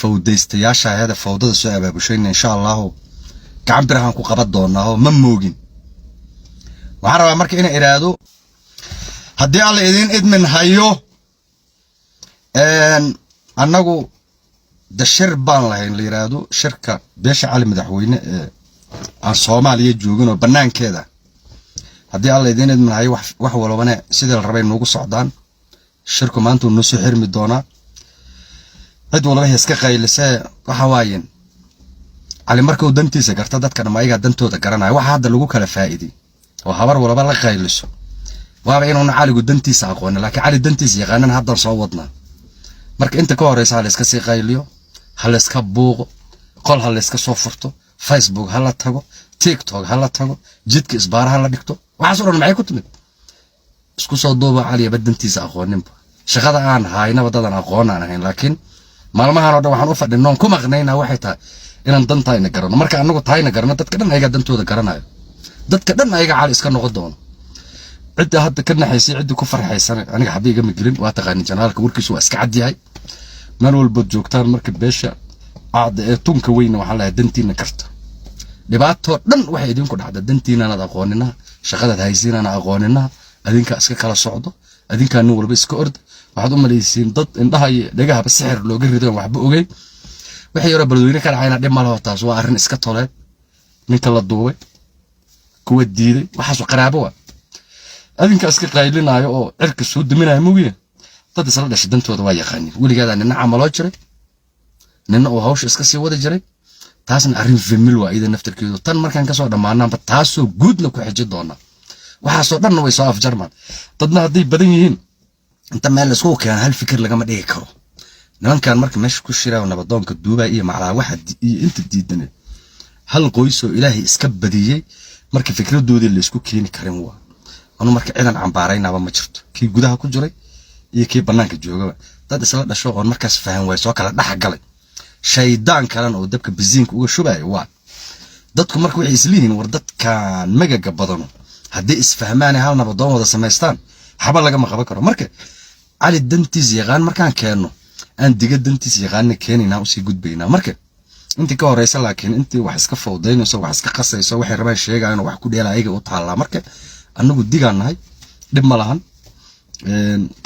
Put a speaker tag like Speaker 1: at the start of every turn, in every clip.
Speaker 1: Fawdaystayaasha aheeda fawdada soo abaabushayna, insha Allahu, gacan birahaan ku qaban doonaa oo ma moogin. Waxaan rabaa marka inaan idhaahdo, haddii Alla idiin idmin hayo, annagu de shir baan lahayn la yidhaahdo shirka beesha Cali Madaxweyne ee aan Soomaaliya joogin oo bannaankeeda. Haddii Alla idiin idmin hayo, wax walbane sidii la rabay noogu socdaan. Shirku maanta uu noo soo xirmi doonaa. Cid walba iska qaylisee, waxa waaye Cali markuu dantiisa garto, dadka dham ayagaa dantooda garanaya. Waxa hadda lagu kala faa'iiday oo habar walba la qayliso waaba inuuna Caligu dantiisa aqoonin, laakiin Cali dantiisa yaqaanan haddan soo wadnaa. Marka inta ka horeysa ha la iska sii qayliyo, ha la iska buuqo, qol ha la iska soo furto, Facebook ha la tago, TikTok ha la tago, jidka isbaara ha la dhigto. Waxaas o dhan maxay ku timid? Isku soo duuba, Caliyaba dantiisa aqooninba. Shaqada aan haynaba dadan aqoon aan ahayn, laakiin maalmahan oo dhan waxaan u fadhinoon ku maqnaynaa waxay tahay inaan dantayna garano. Marka anagu tahayna garano, dadka dhan ayagaa dantooda garanayo, dadka dhan ayaga Cali iska noqon doono. Cidda hadda ka naxaysay, ciddii ku farxaysan, aniga xaba igama gelin. Waa taqaanin, janaalka warkiisu waa iska cad yahay meel walbood joogtaan. Marka beesha caada ee tunka weyna waxaan lahay, dantiina karta. Dhibaatoo dhan waxay idinku dhacda dantiinaanad aqooninaha, shaqadaad haysiinaana aqooninaha. Adinkaa iska kala socdo, adinkaa nin walba iska orda. Waxaad u malaysiin dad indhaha iyo dhegahaba sixir looga rido, waxba ogeyn. Wixii yaroo Beledweyne ka dhacayna dhib ma laho, taas waa arrin iska toleed. Ninka la duubay, kuwa diiday, waxaasu qaraabo waa. Adinkaa iska qaylinaayo oo cirka soo duminaya mugiye, dad isla dhashay dantooda waa yaqaanin. Weligaadaa nina camaloo jiray, nina uu hawsha iska sii wadi jiray. Taasna arrin family waa iyada naftarkeedu. Tan markaan kasoo dhammaanaanba taasoo guudna ku xiji doonaa. Waxaasoo dhanna way soo afjarmaan. Dadna hadday badan yihiin, inta meel laisku keeno hal fikir lagama dhigi karo. Nimankan marka meesha ku shiraa, nabadoonka duubaa iyo maclaa waxa iyo inta diidaneed, hal qoysoo Ilaahay iska badiyey marka fikradoodii laysku keeni karin waa anu. Marka ciidan cambaaraynaba ma jirto, kii gudaha ku jiray iyo kii bannaanka joogaba. Dad isla dhasho oon markaas fahan waay soo kala dhex galay, shaydaan kalena oo dabka basiinka uga shubayo waa. Dadku marka waxay isliyihiin, war dadkan magaga badano haddii isfahmaan, hal nabadoon wada samaystaan, xaba lagama qaban karo. Marka Cali dantiis yaqaan markaan keenno, aan diga dantiis yaqaana keenaynaa, usii gudbaynaa. Marka intii ka horeysa laakiin, intii wax iska fawdaynayso, wax iska qasayso, waxay rabaan sheegayaan, wax ku dheela, ayaga u taallaa. Marka annagu digaan nahay, dhib ma lahan.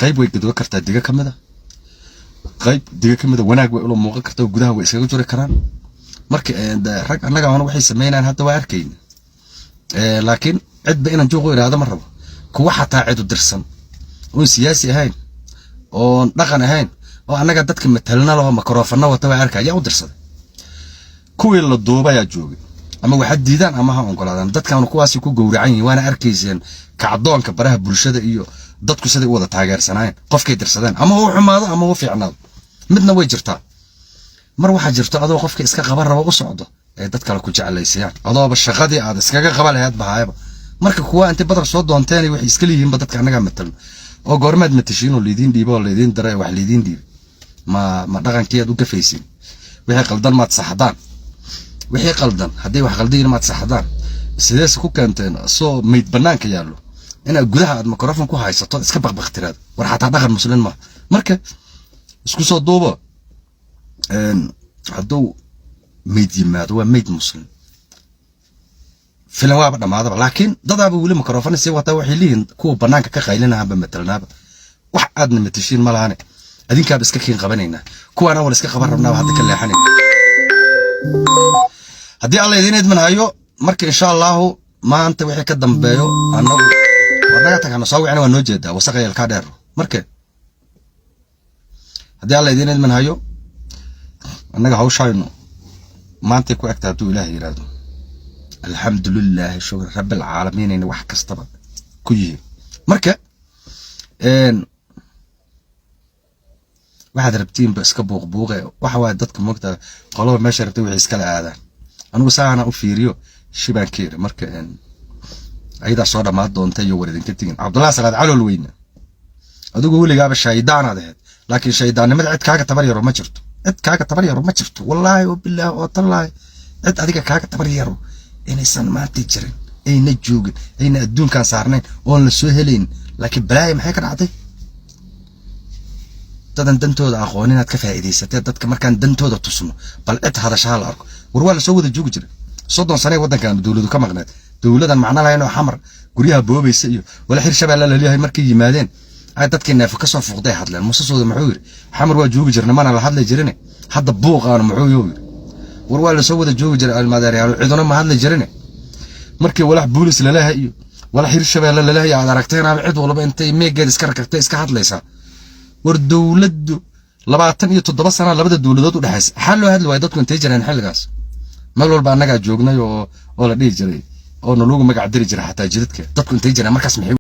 Speaker 1: Qayb way gadoo kartaa diga ka mid a, qayb diga ka mid a wanaag way ula muuqan kartaa, gudaha way iskaga juri karaan. Marka rag annaga hona waxay sameynayaan hadda waa arkayna, laakiin cidba inaan juuq u idhaahdo ma rabo. Kuwa xataa cid u dirsan oon siyaasi ahayn oon dhaqan ahayn oo annaga dadka matalna laho, makarofana wata, waa arkaya yaa u dirsaday. Kuwii la duubayaa joogay, ama waxa diidaan ama ha ogolaadaan, dadkan kuwaasi ku gowracan yihiin. Waana arkayseen kacdoonka baraha bulshada iyo dadku siday u wada taageersanaayeen qofkay dirsadeen, ama uu xumaado ama uu fiicnaado, midna way jirtaa. Mar waxaa jirto adoo qofka iska qaban rabo u socdo ay dad kale ku jeclaysayaan, adooba shaqadii aad iskaga qaba lahayd bahaayaba. Marka kuwa intay badar soo doonteen waxay iska leeyihiinba dadka annagaa matalno, oo goormaad matashiin oo laydiin dhiibo oo laydiin diray? Wax laydiin dhiibay ma dhaqankii aad u gafaysiin? Wixii qaldan maad saxdaan? Wixii qaldan, hadday wax qaldayiin, maad saxdaan? Sideese ku keenteen soo mayd bannaanka yaallo inaad gudaha aad microphone ku haysato iska baqbaqtiraad? War xataa dhaqan muslin maaha. Marka isku soo duubo, hadduu mayd yimaado waa mayd muslim, filan waaba dhammaadaba. Laakiin dadaaba weli microphone sii wataa, waxay leeyihiin kuwa bannaanka ka qaylinahanba matelnaaba. Wax aadna matashiin ma lahane, adinkaaba iska kiin qabanaynaa. Kuwaan awal iska qaban rabnaaba hadda ka leexanayna, haddii Alla idiin idmin hayo. Marka insha Allahu maanta wixii ka dambeeyo annagu war naga tagano soo wicina, waa noo jeedaa wasaqa yeelkaa dheer. Marka haddii Alla idiin idmin hayo, annaga hawshaynu maantay ku egta, hadduu Ilaah yidhaahdo. Alxamdu lilaahi, shukr rabbil caalamiinayna wax kastaba ku yihiin. Marka waxaad rabtiinba iska buuqbuuqe. Waxa waaye dadka moogta qolaba meesha rabtay waxay iskala aadaan. Anigu saana u fiiriyo shibaan ka iri. Marka ayadaa soo dhammaan doonta iyo war idinka tegin. Cabdullahi Salaad Calool weyne, adigu weligaaba shaydaanaad ahayd, laakiin shaydaannimada cid kaaga tabar yaro ma jirto. Cid kaaga tabar yaro ma jirto, wallaahi oo bilaahi oo tallaahi, cid adiga kaaga tabar yaro inaysan maanta jirin, ayna joogin, ayna adduunkan saarnayn, oon la soo helayn. Laakiin balaaya maxay ka dhacday? Dadan dantooda aqoon inaad ka faa'iidaysatee. Dadka markaan dantooda tusno, bal cid hadashaha la arko. War waa lasoo wada joogi jiray. 30 sane waddankan dowladu ka maqneed, dowladan macno lahayn oo Xamar guryaha boobaysa iyo wala Xir Shabeelle laleeyahay. Markay yimaadeen ay dadkii neefo kasoo fuuqday hadleen. Muuse Suude muxuu yidhi? "Xamar waa joogi jirna, mana la hadli jirine, hadda buuqaanu muxuu yidhi?" War waa lasoo wada joogi jiray, almaadeeryaalo, ciduna ma hadli jirine. Markii walax boolis laleeyahay iyo walax Hir Shabeelle laleeyahay aad aragteenaaba, cid walba intay meegeed iska rakagtay iska hadlaysaa. War dowladdu 27 sana labada dowladood u dhexaysa, xaa loo hadli waaya? Dadku intay jireen xilligaas? Meel walba annagaa joognay oo la dhihi jiray oo nalagu magac diri jiray, xataa jidadka. Dadku intay jireen markaas maxay?